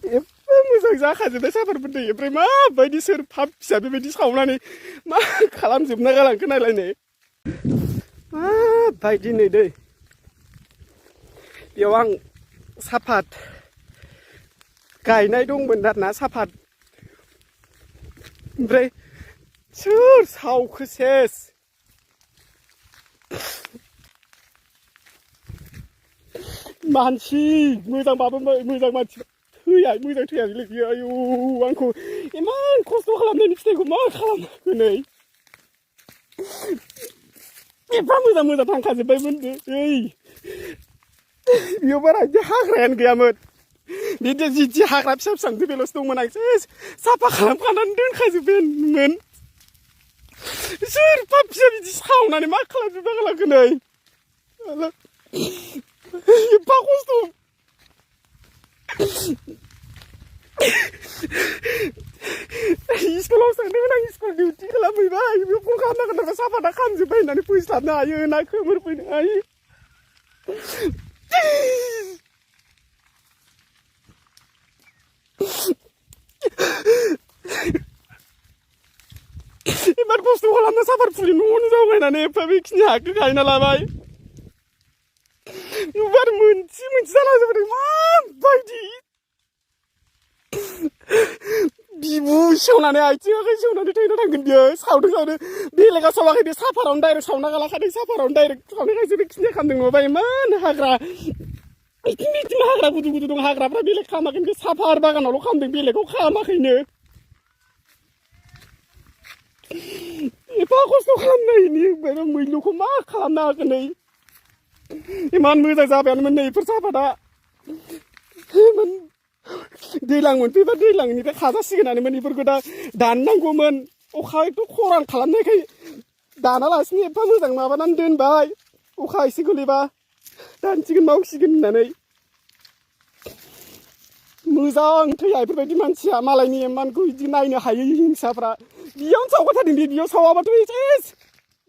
एफा मोजां जाखाजोबनाय साफारफोर दै ओमफ्राय माबायदि सोर फाब फिसा बेबायदि सावनानै मा खालामजोबना गालांखो नायलाय नै माबायदि नै दै बेयाव आं साफात गायनाय दंमोन आरोना साफात ओमफ्राय सोर सावखो सेस मानसि मोजांबाबो मोजां मानसि थैया मोजां थैयासैलै बियो आयौ आंखौ इमान खस्थ' खालामनायनि फिथाइखौ मा खालामखो नै एफा मोजां मोजां थांखाजोब्बायमोन ओइ बेयाव बारा बिदि हाग्रायानो गैयामोन बिदि जि हाग्रा फिसा फिसा बेल'सो दंमोन आं साफा खालामखानानै दोनखाजोबबायमोन सोर फाब फिसा बिदि सावनानै मा खालामजोबना गालांखो नै एफा खस्थ' स्कुलाव सोंदोंमोन आं स्कुल डिउटि खालामहैबाय बेयाव फन खालामनांगोन नामा साफाता खामजोब्बाय होननानै फैस्लाबनो हायो ना खोमोर फैनो हायो इमान खस्थ' खालामना साफार फुलि न'आवनो जावगायनानै एफा बेखिनि हाखौ गायना लाबाय नुबार मोनसे जाना जोबोदों माबायदि बिबु सेवनानै आथिं आखाइ सेवनानै थैना थांगोन बियो सावदों बेलेगा सावाखै बे साफारावनो डाइरेक्ट सावना गालाखादों साफारावनो डाइरेक्ट सावनायखायसो बे खिनिया खालामदों नङाबा इमान हाग्रा बिदिनो हाग्रा गुदु गुदु दं हाग्राफ्रा बेलेग खालामाखै बे साफार बागानावल' खालामदों बेलेगाव खालामाखैनो एफा खस्थ' खालामनायनि मैलुखौ मा खालामनो हागोन नै इमान मोजां जाबायानोमोन नै बेफोर साफाता दैज्लां मोनफैबा दैज्लांनिफ्राय खाजासिगोनानोमोन बेफोरखौ दा दाननांगौमोन अखाथ' खरान खालामनायखाय दानालासिनो एफा मोजां माबानानै दोनबाय अखा एसे गोलैबा दानसिगोन मावसिगोन होननानै मोजां थैया बेफोरबायदि मानसिया मालायनि इमानखौ बिदि नायनो हायै हिंसाफ्रा बेयावनो सावगारथारदों बेयाव सावाबाथ'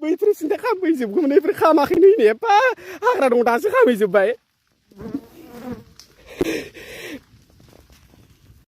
बैफोर सिन्था खामहैजोबगौमोन बेफोर खामाखैनो एफा हाग्रा दं दासो खामहैजोब्बाय